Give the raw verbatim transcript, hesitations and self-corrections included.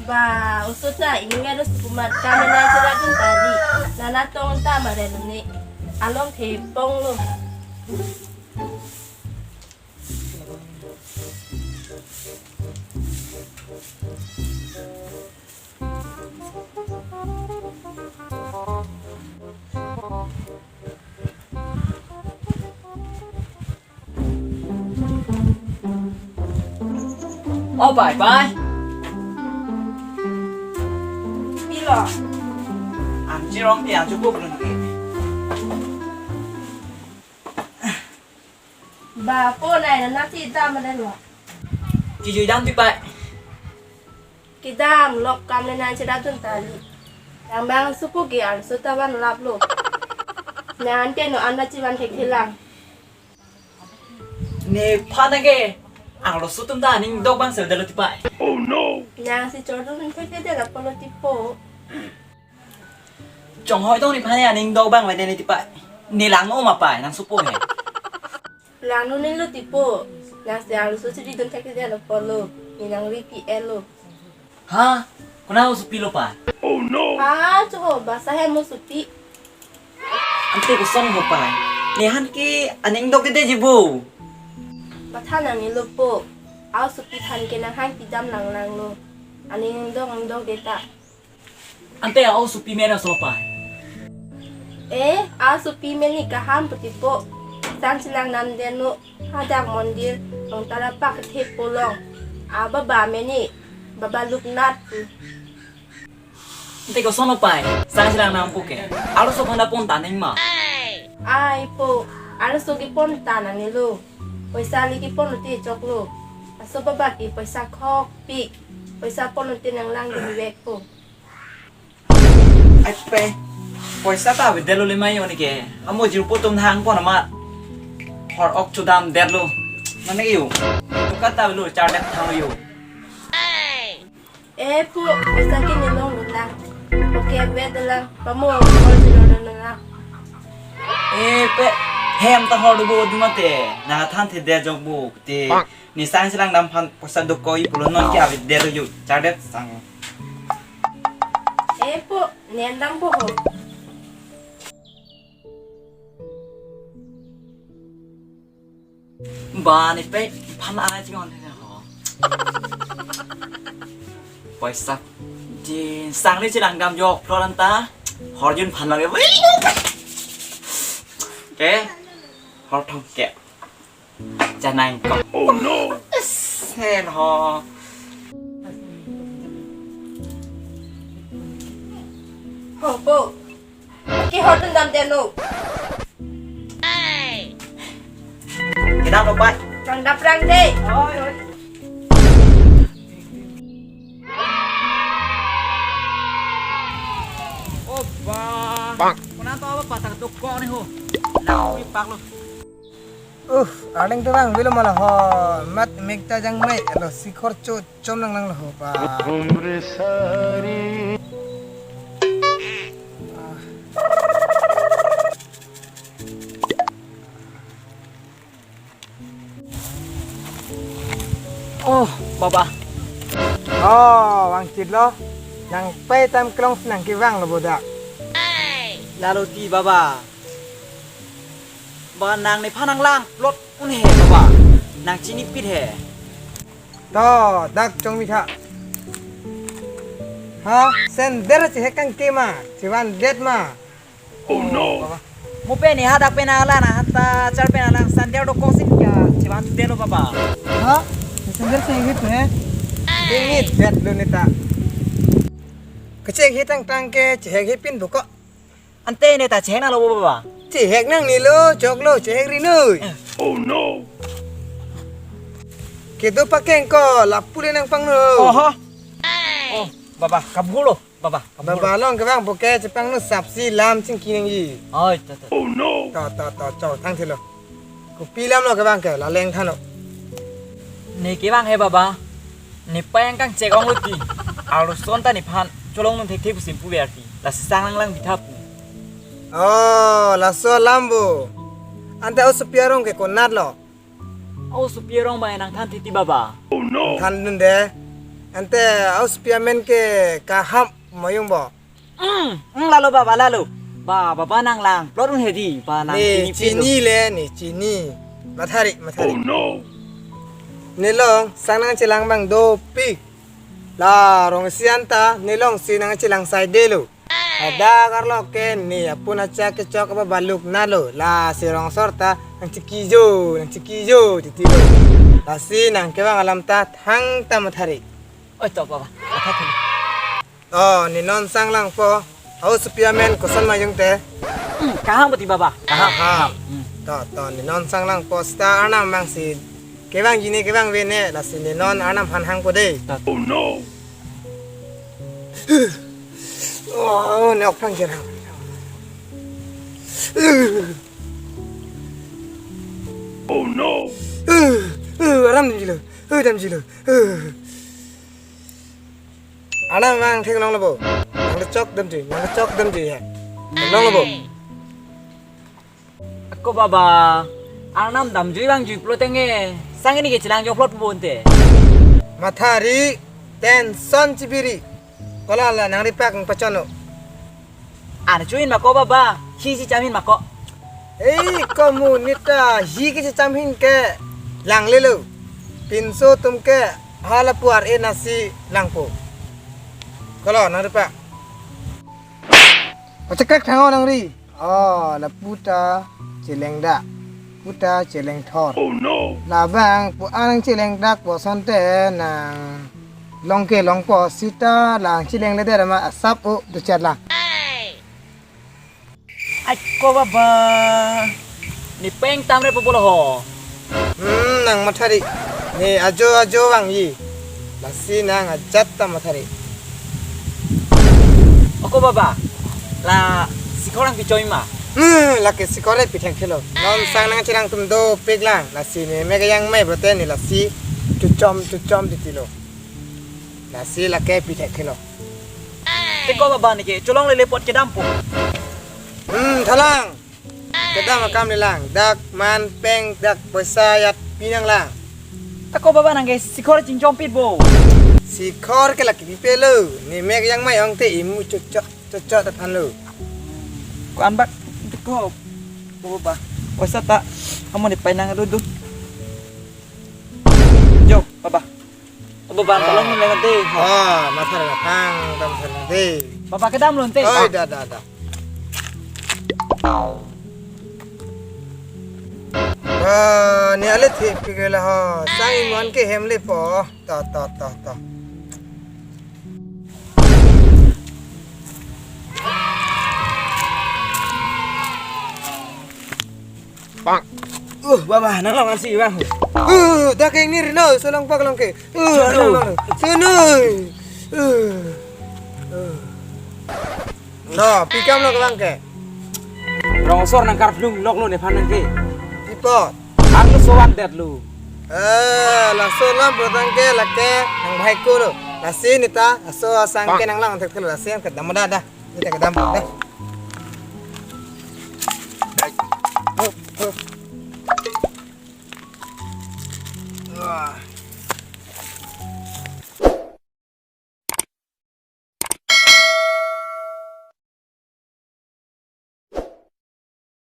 Ba, osot ta, ining aro sukumat kami na sira dun tadi. Nana tong ta mare luni. Along thepong lo. O pai, pai. Pilo? Ang chirong ti ang chukup lun ke. Ba po nai na nasi dam ada lo. Kijui dam ti pai. Kedam lok kam le nang chira dun tali. Yang bang supu ke arloso ta van lap lo. Nang ante no anda chivan thek thelang. Nephan ke arloso atum ta aning dok bang sel dalo ti pai. Nang si chor dun thek thek dalo polo ti po. Chonghoi tong nephan aning dok bang le ne ti pai. Ne lang no ma pai nang supu he. Lang no ne lo ti po. Nang si arloso chiri dun thek thek dalo polo. Ne nang ri pi elo. Ha? Konat o supi lo pai? Ha, choho, basa he mo supi. Ante koson ho pai? Nephan ke aning dok de jibo. Pathan nang ne lo po. Au supi than ke nang hang pidam lang lang lo. Aning dok ang dok de ta. Ante au supi men aso pai? Eh, au supi men ni kaham puti po. Sang chilang nam deno. Hadak mondir, long tara pak the polong. A baba men ni, baba luknat. Ante koson lo pai, sang chilang nam po ke. Arloso aphan ta pon ta nang ma. Ai po, arloso kepon ta nang ne lo. Poisa le kepon lo te chok lo. Aso baba ke poisa khok pik. Poisa pon lo te nang lang dun vek po. Ai pe, poisa ta ave det lo le mai oni ke. Amo jiru po atum thang pon amat. Hor ok chodam det lo. Mane yo. Dukan ta ave lo char det thang lo yo. Eh po, poisa ke ne long lo lang. Okay, ave det lang. Pamo, hor jilo lo lang. Eh pe, hem ta hor do bo du mate. Nang than the det jok bo te. Ne sang chilang nam aphan poisa dokok-i pulo, non ke ave det lo yo. Char det sang. Eh po, ne dam po ho. Ba nephan ana chinghon ne ho. Poisa. Ji sang ne chilang dam jok phlot anta. Hor jun aphan lage. Ke. Hor thong ke. Janai ko. Oh no. Sen ho. Ho po. Ke hor dun dam deno. Kedam lo pai. Rang dap rang de. Oi, oi. Oh, ba. Bang. Konat to apa patak dokok ne ho. Lang ui pak lo. Uh, aning terang bilo malah ho. Mat mek ta jang mai. Lo sikhor cho chom lang lang lo ho ba. Oh, baba. Oh, vangchit lo. Nang pai tam kelong si nang kevang lo bodak. Lalo ti baba. Ba nang nephan nang lang plot un he baba. Nang chinipit he. To, dak chongmi tha. Ha, sandal chihek kangke ma, chivan det ma. Oh no. Baba. Mo pen ne hadak pen ala na hata char pen ala sandal dokok si ke chivan det lo baba. Ha? Sandal chihek he tu he? Ingit det lo neta. Kachihek he tang tang ke chihek he pin dokok. Ante neta chihek nang lo baba. Chihek nang ne lo, chok lo, chihek ri noi. Oh no. Kedo pakeng ko, lapu le nang pangno. Oho. Oh, baba, kabhul lo. Baba, kabhul. Baba along kevang po ke chepangno sapsi lam chingki nangji. Oi, to, to. Oh no. To, to, to, chok thang thilo. Kopi lam lo kevang ke, la leng thanlo. Ne kevang he baba. Ne pai angkang chek ong lo ti. Arloso ta nephan cholong nung thekthe pusi puver ti. Lasi sang lang lang bitha pu. Oh, laso alam bo. Ante o supi arong ke konat lo? O supi arong ba nang than thiti baba. Than dun de. Ante aosopi amen ke Kaham Mayung bo. Hmm, hmm, lalo baba, lalo. Ba, baba nang langplot un hedi, ba nang Ne chini pilo. Chini le, ne chini. Mathari, mathari. Oh no. Nelong sang nangchelang abang dopik. La rong isi anta, nelong si nangchelang saidelo. Ada karlo ke ne apun acha kechok aba baluk nalo. Lasi rong asor ta nangchekijo, nangchekijo titilo. Lasi nangkevang alam ta thangta mathari. Oi, to baba, mathari. To, ne non sang langpo. Aosopi amen koson Mayung te? Hmm, Kaham bati baba. Kaham. Kaham. Hmm. To, to, ne non sang langpo seta arnam abang si kevangji ne kevangve ne, lasi ne non arnam aphan hangpo dei. To. Oh no. Oh, ne ok aphrang cherang. Oh no. Aram damjilo. Oh, damjilo. Arnam abang theklonglo bo. Nangkechok damji, nangkechok damji he. Theklonglo bo. Ako baba, arnam damjui vangjui pulo tangte, sang neke chelang jokplot pu bonte. Mathari, tension chibiri. Kola la nangripak nangpachonlo. Ana chuin mako baba, hi si chamin mako. Ei, komu neta hi ke checham ahin ke langlelo. Pinso atum ke hala puar e nasi langpo. Kolo nangripa. Pachekrek thango nangri. Oh, lapu ta chelengdak. Pu ta chelengthor. Oh no. Labang pu anang chelengdak po asonte nang longke longpo seta lang chelengle der ma asap o duchat lang. Ako baba. Ne peng tamre po bolo ho. Hmm, nang mathari. Ne ajo ajo vangji. Lasi nang ajat ta mathari. Ako baba. La sikhor nangpichoi ma? Hmm, lake sikhor e pithek thelo. Non sang nangcherang atum dopik lang. Lasi ne mek yang mai brote ne lasi chuchom chuchom titilo. Lasi lake pithek thelo. Te ko baba neke cholonglele apot kedampo. Hmm, thalang. Kedam akam le lang. Dak man peng dak poisa ajat pinang lang. Te ko baba nangke sikhor chingchom pit bo. Sikhor ke lake pipelo. Ne mek yang mai ong te imu chokchok chokchok ta thanlo. Ko-an bak te ko. Ko baba. Poisa ta. Kamu ne painang dudun. Jo, baba. Baba, ah, tolong nang lewat deh. Ah, mathar lapang, tam mathar deh. Baba kedam lonte. Oi, dah, dah, dah. Ah, ne ale thip ke gela ho. Sang imon ke hem lepo. To, to, to, to. Bang. Uh, baba, nang long ansi bang. Uh, dak keng nirno, solong pak long ke. Uh, nang long. Sunui. Uh. Uh. No, pikam lo ke bang ke. Rong asor nang karplung lok lo nephan nangke. Pipo. Arlo sowan det lo. Eh, laso alam bro tangke lake nang bhai ko lo. Lasi neta, aso asang ke nang lang thek lo lasi kedam dah dah. Neta kedam dah.